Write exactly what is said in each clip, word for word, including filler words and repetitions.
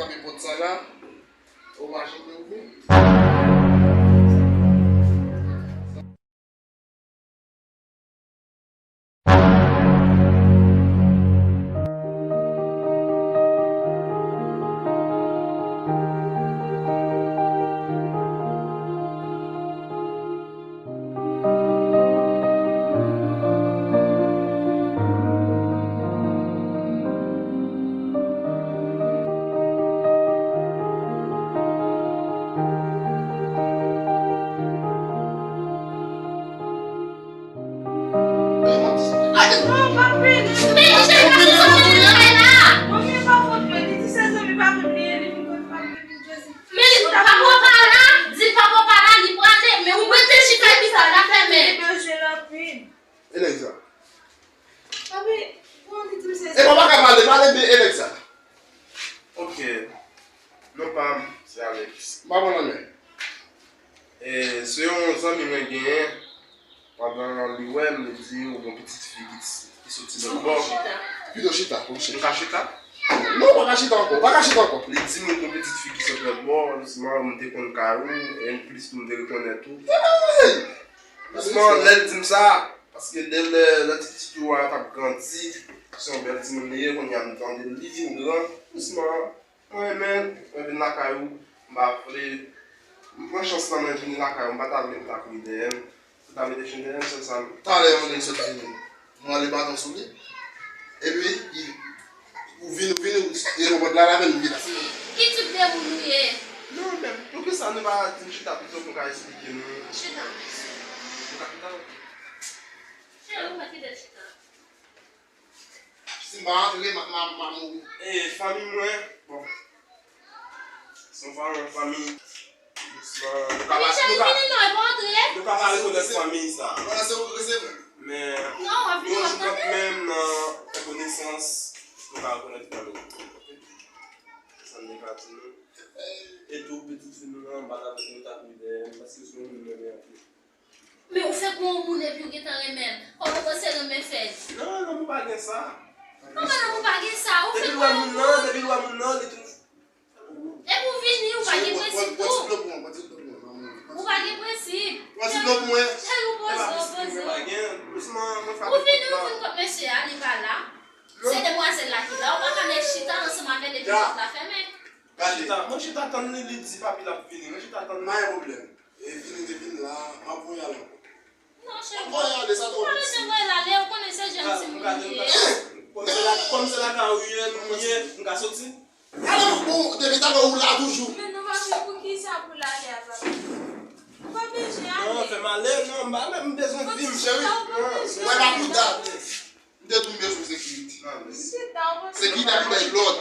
Frape pòt sa la, ou pa janm ouvri. Men li pa pran pa la, di pa pran pa la, li prale, men ou rete chita epi sa la fèmen. E nèg sa? Papi, bon, li di m se... E pa ka pale, pale byen e nèg sa. Ok. Non pa m, se Alex. M pa pran nan men. E, se yon zanmi mwen genyen. Pandan li wè m, li di ou gen yon pitit fi ki, ki soti lòt bò. Pito chita, pito chita. M ka chita? Non, ou pa ka chita ankò, ou pa ka chita ankò. Li di m ou gen yon pitit fi ki soti lòt bò, douseman, m te konn kay ou, e plis tou m te rekonèt ou. Hey! Douseman, lè l di m sa, paske de lè, lè ti pitit ou a t ap grandi, se yon bèl timoun li ye, kounye a m tande l, li vin gran, douseman, mwen renmen l, mwen vin lakay ou, m pa vle, m pran chans lan, mwen vini lakay ou, m pa ta vle pou ta kouri dèyè m, pou ta mete chen dèyè m, sèl sa m... Talè yon nèg sot vini, m rale baton sou li, epi, li, ou vini, ou vini, ou, e yon pòt la, la menm, li la. Ki tip de moun ou ye? Non, men, poukisa nou pa di m chita pito pou m ka esplike nou? Chita. Ou ka chita? Cheri, ou mèt kite l chita. Si m pa antre, m a, m a, m a mouri. E, fanmi mwen, bon, se yon fanmi, fanmi, dousman, nou ka pa, nou ka, nou ka pa rekonèt fanmi sa. Mwen se ou ki resevwa. Men, yon jou kanmenm, nan konesans, nou ka rekonèt fanmi. Sa m te ka di nou. E tou, pitit fi nou an, m pa ta vle nou ta kouri dèyè m, paske se yon moun mwen renmen anpil. Men ou fèk wè yon moun epi ou gentan renmen l. Kòman w panse renmen fèt? Non, lanmou pa gen sa. Kòman lanmou pa gen sa? Ou fèk wè yon moun. Depi l wè moun nan, depi l wè moun nan, li toujou. Epi w vini, ou pa gen prensip tou. Ou pa gen prensip. Cheri, ou poze, ou poze. Ou vini, ou vin kot mesye a, li pa la. Se demwazèl la ki la, ou pa ka met chita ansanm avè l epi pòt la fèmen. Chita, mwen chita tann li, li di papi l ap vini. Mwen chita tann li. Pa gen pwoblèm. E vini te vin la, m ap voye al ankò. Non, cheri. M ap voye ale, sa twò piti. Ou pa bezwen voye l ale, ou konnen se jèn timoun li ye. Kòm se la, kòm se lakay ou ye, nou ye, m ka soti? Ale pou, pou, depi talè ou la toujou. Men nou pa konn poukisa pou l ale a, papa. Ou pa bezwen ale. Non, fè m ale, non, m pa, m bezwen vi m, cheri. Ou pa bezwen ale. Mwen pa pou dat. M te tou bezwen sekirite. Sekirite ap bay lòd.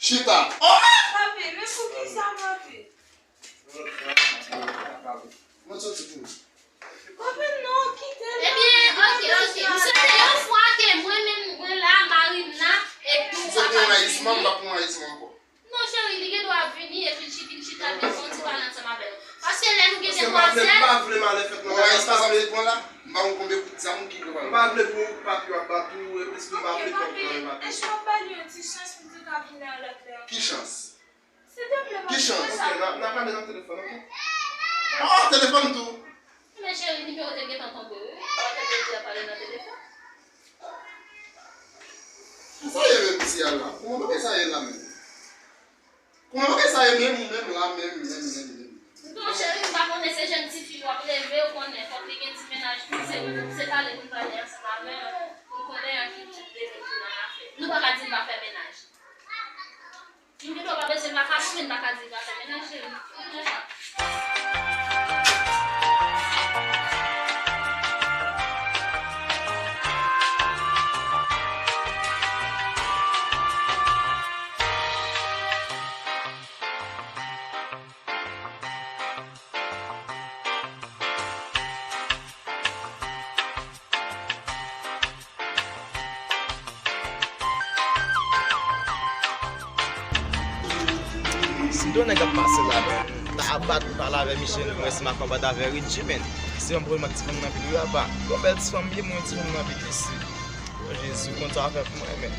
Chita. Oh! Papi, men poukisa, papi? Mwen soti pou ou. Papi, non, kite l. Ebyen, ok, ok. M swete yon fwa ke mwen menm, mwen la, mari m la, epi ou pa pa vini. M pa pran ayisman ankò. Non, cheri, li gen dwa ap vini epi l chi-, vin chita, vin fè yon ti pale ansanm avè nou. Paske lè nou gen demwazèl. Paske m pa vle, m pa vle malè fèt nan kay la. Bon, ayisman sa vle pran la? M pa konn konbyen kout zam ki pran. M pa vle pou papi yo ap bat ou, e plis tou m pa vle pran pwoblèm avè w. Èske w ap ba li yon ti chans pou l te ka vini yon lòt lè ankò? Ki chans? Silvouplè, papi. Ki chans? Ok, n a, n a pale nan telefòn, ok? Oh, telefòn tou. Men cheri, nimewo te gentan tonbe, wi. Ou pa te di ap pale nan telefòn. Sa ye menm, ti a la? Kòman bagay sa ye la menm? Kòman bagay sa ye menm, ou menm la, menm, menm, menm, menm? Non, cheri, m pa konnen, se jèn tifi w ap leve, ou konnen, fòk li gen ti mennaj tou, se, se pale pou l pale ansanm avè m, pou l konnen an ki tip de moun ki nan afè. Nou pa ka di l pa fè mennaj. M gen dwa pa bezwen makak, men m pa ka di l pa fè mennaj, cheri. Si de nèg ap pase la, men, ta bat, pale avè Michel, mwen si m ap bat avè Richie, men. Se yon pwoblèm ak ti fanm nan vin wi apa. Yon bèl ti fanm li ye, mwen ti fanm nan vin isi. Jezi, konn sa w ap fè pou mwen, men.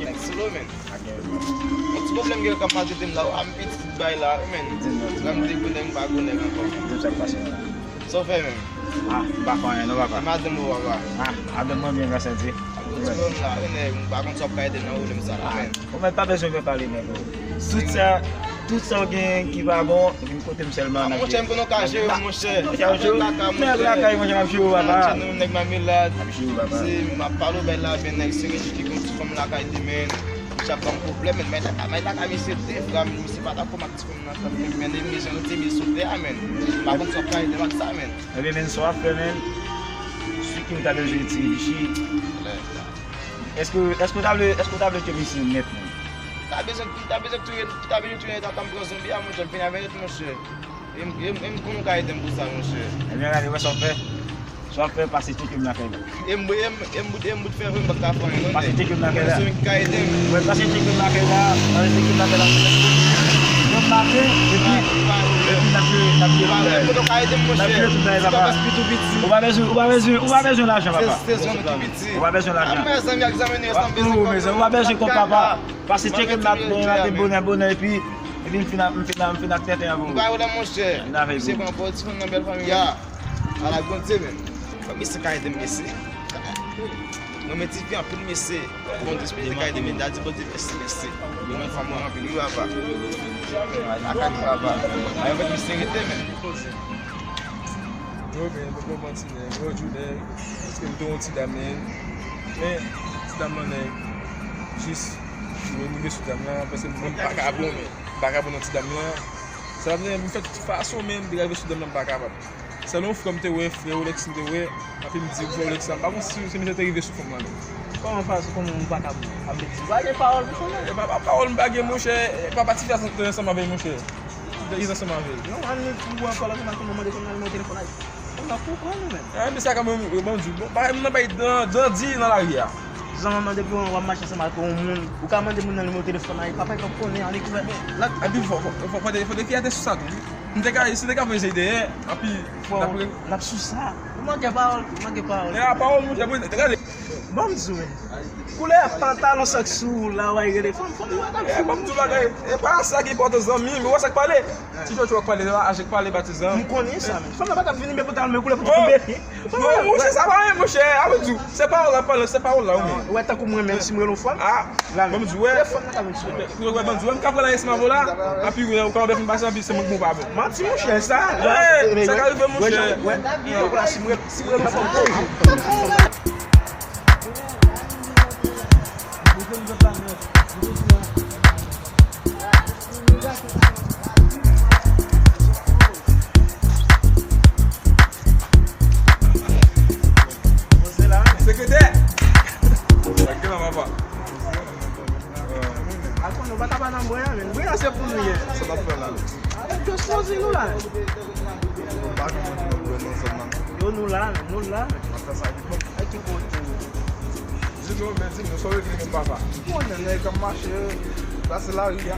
Nèg sou lo, men. Yon ti pwoblèm gen k ap maltrete m la, a m pitit bay la, men. Lè m te gwo nèg, m pa gwo nèg ankò. Sa w fè, men? Ah, m pa fè anyen non, papa. E madanm ou, papa? Ah, madanm mwen byen, gras a Dye. Ti pwoblèm la, men, m pa konn sa w ap ka ede m nan pwoblèm sa la, men. Ou mèt pa bezwen vin pale, nèg. Tout sa, tout sa w gen ki pa bon, vin kote m sèlman. Ah, monchè, m konnen w ka jere, monchè. Nèg lakay, monchè, m ap jere w, papa. Nèg Mamelad. M ap jere w, papa. Se, m ap pale w bèl la, men nèg se Regi ki gen yon ti fanm lakay li, men. Misye ap ban m pwoblèm, men, men, lakay, men, lakay misye defra, men, misye pa dakò m ak ti fanm nan, men, men, men, misye rete misye sou tè a, men. M pa konn sa w ap ka ede m ak sa, men. Ebyen, men, sa w ap fè, men, si ke w ta bezwen ti Richi, Èske, èske w ta vle, èske w ta vle touye misye nèt, menm? Ta bezwen, ta bezwen touye, ta bezwen touye nèt, ap pran zonbi a, monchè, m fini avè nèt, monchè. E m, e m, e m konnen w ka ede m pou sa, monchè. Ebyen, gade, wè sa w fè. Sa w fè, pase tcheke m lakay la. E m, e m, e m bout, e m bout fè vre, m pa ka fè anyen, non, pase tcheke m lakay la. Monchè, si w ka ede m. Wè, pase tcheke m lakay la, pase tcheke m lakay la. Mwen maten, epi, epi n ap jere, n ap jere tout bagay. Kote w ka ede m, monchè? N ap jere tout bagay, papa. Ou pa bezwen, ou pa bezwen, ou pa bezwen lajan, papa. Se, se zòn ki piti. Ou pa bezwen lajan. Ap fè zanmi ak zanmi nou yo sanble. Ou pa bezwen kòb, papa. Pase tcheke m la, bonè, bonè, epi, epi m fin, m fin, m fin ak tenten an pou ou. M pa wè monchè. Vin avèk ou. Se pran pòt, ti fanm nan bèl fanmi. Ya. Ala Bondye, men. Fò mesye ka ede m, mesye. Mwen, men ti fi anpil, mesye. Bondye, si Bondye ka ede m, m di Bondye mèsi, mesye. Mwen, fanm mwen anpil, wi, papa. Akak, papa. Ayo, fèt misye rete, men. Yo, men, mwen pran ti nèg, yo, Judè, èske m te yon ti dam, men, men, ti dam nan, nèg, jis, mwen rive sou dam nan, paske mwen, m pa ka bon, men, m pa ka bon nan ti dam nan. Sa vle di, m fè tout fason, men, m te rive sou dam nan, m pa kapab. Sèl yon frè m te wè, frè Olex m te wè, epi m di, frè Olex la, m pa konn si se misye te rive sou fanm nan, men. Kòman fason, kòman m pa ka bon? Ap di, pa gen pawòl pou fanm nan? E pa, pa pawòl m pa gen, monchè, e papa ti fi a te ansanm avè l, monchè. Te ansanm avè l. Non, ann li pou ankò la, se mal konnen mande fanm nan nimewo telefòn a li. Fanm nan fou pran nou menm. Ah, men sa kanmenm, bon, di, bon, bagay, moun nan bay dan, dan di nan lari a. Zanmanman, depi w ap mache ansanm ak yon moun, ou ka mande moun nan nimewo telefòn a li, papa, li p ap konnen, ann ekri. Epi, fò, fò, fò, fò, fò, fò fi a te sou sa tou, wi. M te ka, si m te ka voye zye dèyè, epi, fò, n ap sou sa. Ou manke pawòl, ou manke pawòl. E a pawòl, monchè, gade. Ban m di w, koulè pantalon sa k sou ou la, w a rele fanm, fanm nan ap fini. Ban m di w bagay, e pa sa ki enpòtan, zanmi m, ou wè sa k pale? Ti tchotcho ak pale la, aje k pale, patizan. M konnen sa, men fanm nan pa t ap vini, men pou ta al men koulè pou tonbe. Non, monchè, sa pa anyen, monchè, a vle di, se pawòl la, pawòl, se pawòl la, wi, men. Ou wè tankou mwen menm, si m rele yon fanm, ah, ban m di w, wè. Lè fanm nan ka vin sou mwen. Wi, ban m di w, wè, m ka pran la, yes, m avo la, epi, wi, ou ka wè fè m pase, epi se mwen k bon pa bon. Manti, monchè, sa. Hey, sa ka rive, monchè. Wè, wè, wè, si mwen, si mwen, Sekretè! Al konnen w pa ta pa nan mwen an, men. Mwen an se pou nou ye. Sa w ap fè la? Just poze nou la. M pa janm antre nan pwoblèm nan zòn nan. Yo, nou la, men. Nou la, men. N ap fè sa vit, non? Ak ki kote? Di nou, men di nou, sa w regle menm, papa? Ou konnen nèg k ap mache, pase lari a.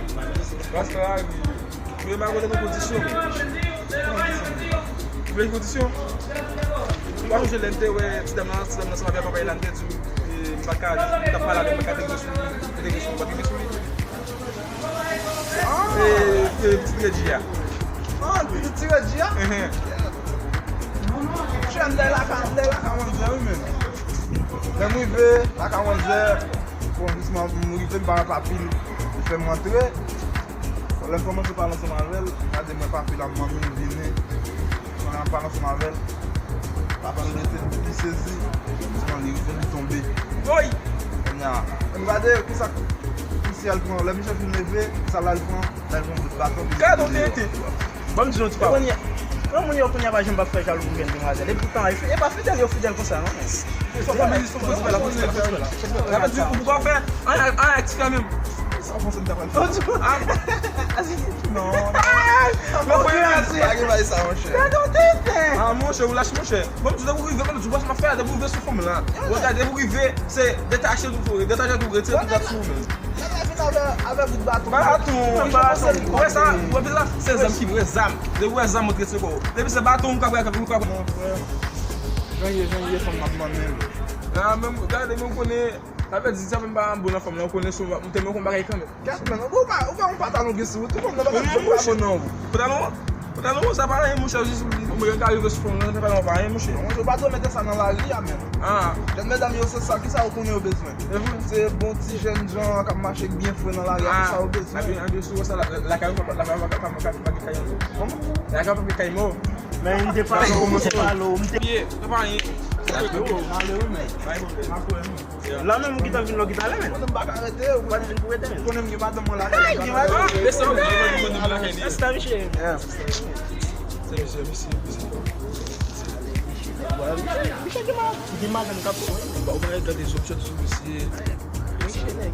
Pase lari. Premye bagay, kote gen kondisyon. Premye kondisyon. Ou pa sonje lè n te wè ti dam nan, ti dam nan ansanm avè papa l la, n te di, e, m pa t ka, m t ap pale avè l, m pa t ka te rive sou li, m te rive sou li, m pa t rive sou li. E, e, ti Regi a. Ah, ti, ti Regi a? Enhen. Chè, m dèyè lakay, m dèyè lakay manzè, wi, men. Lè m rive lakay manzè, bon, jisman, m rive, m pa wè papi l, li fè m rantre. Lè m kòmanse pale ansanm avè l, gade mwen papi l ap manmi l vini. Pandan m ap pale ansanm avè l, papa l rete, li sezi. Jisman, li rive, li tonbe. Woy! Kounye a, m gade, kisa misye al pran, lè misye fin leve, sa l al pran, l al pran bout baton, li mete deyò. Gade yon tenten. Ban m di nou ti pawòl. Kounye a, gran moun yo kounye a pa janm p ap fè jalou pou jèn demwazèl. E poutan, e, e pa fidèl yo fidèl konsa, non, men. Sa w fè, men, sa w fè, la, sa w fè, la. Sa vle di, ou poko fè anyen ak ti fi a menm. Sa w panse m ta pral fè? Ah. Non, non. Pa gen bagay sa, monchè. Gade yon tenten. Ah, monchè, ou lach, monchè. Bon, m di, depi w rive, m di, wè sa m ap fè, depi w rive sou fanm lan. Wè, gade, depi w rive, se detache tou, detache tou, retire tout zafè sou ou menm. Avè, avè bout baton. Baton, baton. Ou wè sa? Ou wè sa? Se zam ki vre zam. Depi ou wè zam, ou trete kò w. Depi se baton, ou ka bwè, ou ka bwè. Jan ye, jan ye, fanm nan, mwen menm. Ah, menm, gade, menm konnen, sa vle di, sa menm pa bon nan fanm nan, ou konnen sou, m te men kon bagay kanmenm. Gad, men, ou pa, ou pa yon patalon gen sou ou, tou fanm nan pa ka bon nan ou. Patalon, patalon, sa pa anyen, monchè, jis, mwen ka rive sou fanm nan, sa pa anyen, monchè. Ou pa dwe mete sa nan lari a, men. Ah. Jèn medam yo, se sa, ki sa yo konnen yo bezwen? Se bon ti jèn jan k ap mache byen fre nan lari a, ki sa yo bezwen? Epi, epi sou sa, lakay ou pa gen kay ankò. Kòman? Lakay ou pa gen kay mò. Men m te pale w, m te pale w, m te. Ye, sa pa anyen. Malere, men. Pa gen pwoblèm. La menm ou gentan vin lò ki talè, men. Mwen, m pa ka rete, ou pa vin pou rete, men. Konnen m gen madanm mwen lakay. Ay, gen madanm. Ah, desann, desann, desann lakay li. Esta, misye. Se misye, misye, misye. Misye gen ma-, gen madanm k ap. Ou pa, ou pa gade sou, sou misye. Misye nèg.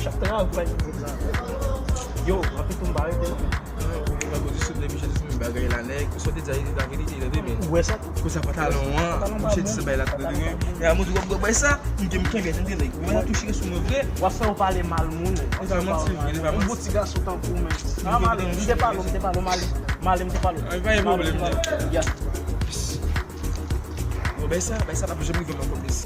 Chak travay. Yo, anpil tou m pa rete non. Ou pa gade sou misye, misye di bagay la nèg. Sa w te di a, se laverite, tande byen. Ou wè sa tou? Konsa pantalon an, misye di se bay la tou de gen. E a mwen di w ap bay sa, m di m kenbe tande nèg. Mwen touche sou mwen vre. W ap fè w pale mal moun. Li pa manti, li pa manti. Yon bon ti gason tankou w menm. M te pale w, m te pale w, m ale. M ale, m te pale w. Ah, pa gen pwoblèm, non. Ya. Bon, bay sa, bay sa, pa janm rive m ankò plis.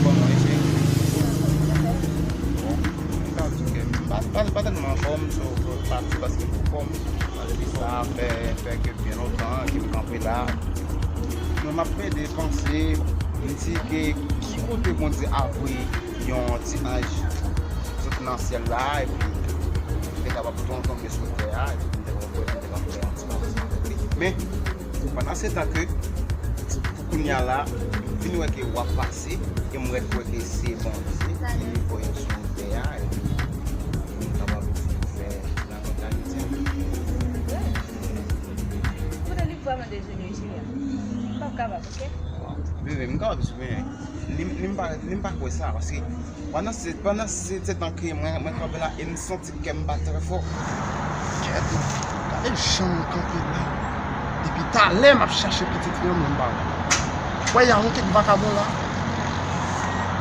Kòman, mesye? Bon, m ka di w ke m pa, pa, pa tèlman anfòm, so, pa, pa, paske m anfòm. Paske sa fè, fè ke byen lontan ke m kanpe la. Mwen, m ap plede panse, m di ke ki kote Bondye ap voye yon ti anj sot nan syèl la, epi li te kapab tonbe sou tè a, epi m te kapab wè, m te kapab fè yon ti bagay ansanm avèk li. Men, pandan se tan ke, pou kounye a la, m vin wè ke w ap pase, e m rèd kwè ke se Bondye ki voye w sou tè a, epi pou m kapab fè lakontanite. Kote li vrèman dezole, Junior. M p ap kapab, oke? Bebe, m kapab esplike. Li, li m pa, li m pa kwè sa, paske pandan se, pandan se, se tan ke mwen, mwen kanpe la, e m santi kè m bat trè fò. Kèt, gade jan m kanpe la. Depi talè, m ap chache pitit fi an, men m pa wè. Wè, y a yon kèk vakabon la.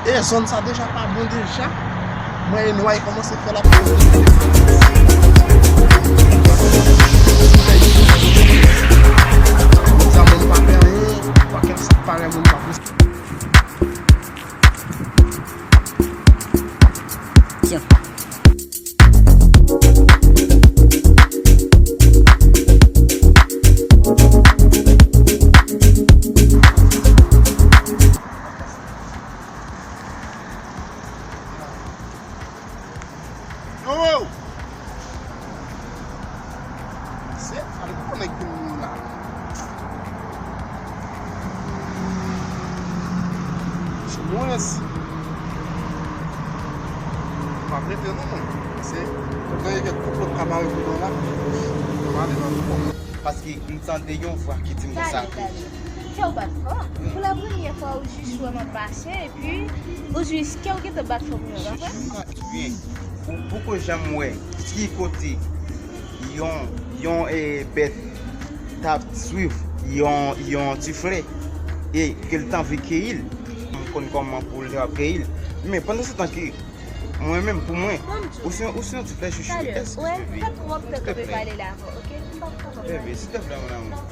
E zòn sa deja pa bon deja. Mwen e nwa e kòmanse fè la. Sa moun pa fè anyen, pa kèk sa parè moun pa fè. Yo! Se, ale pou konnen ki moun la. Se mwen, si. M pa prete non, mwen. Se, ou gen kèk kout lòt ka mare pou mwen la. M ale nan tout. Paske m tande yon vwa ki di m konsa ke. Kè w bat fò. Pou la premyè fwa, ou jis wè m ap pase, epi ou jis kè w gentan bat fò pou mwen, pa vre? Jis konsa, ebyen, ou poko janm wè ki kote yon, yon, eh, bèt t ap swiv yon, yon ti flè, e ke l t anvi keyi l. M Konn kòman pou l te ap keyi l. Men pandan se tan ke mwen menm, pou mwen, ou se, ou se yon ti flè chouchou. Excuse, bébé. Siltouplè, mon amour.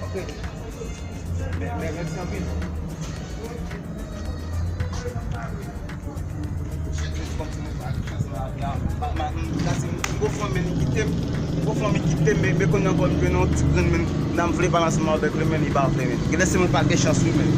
Ok. Men, men, mèsi anpil. Jezi, kòmsi mwen pa gen chans nan lavi a. Ma, ma, m, la, se m, m gon fanmi, li kite m. M gon fanmi kite m, men, men kounye a ankò m jwenn yon ti grenn, men, nan m vle pale ansanm avèk li, men, li pa vle, men. Genlè se mwen pa gen chans, wi, men.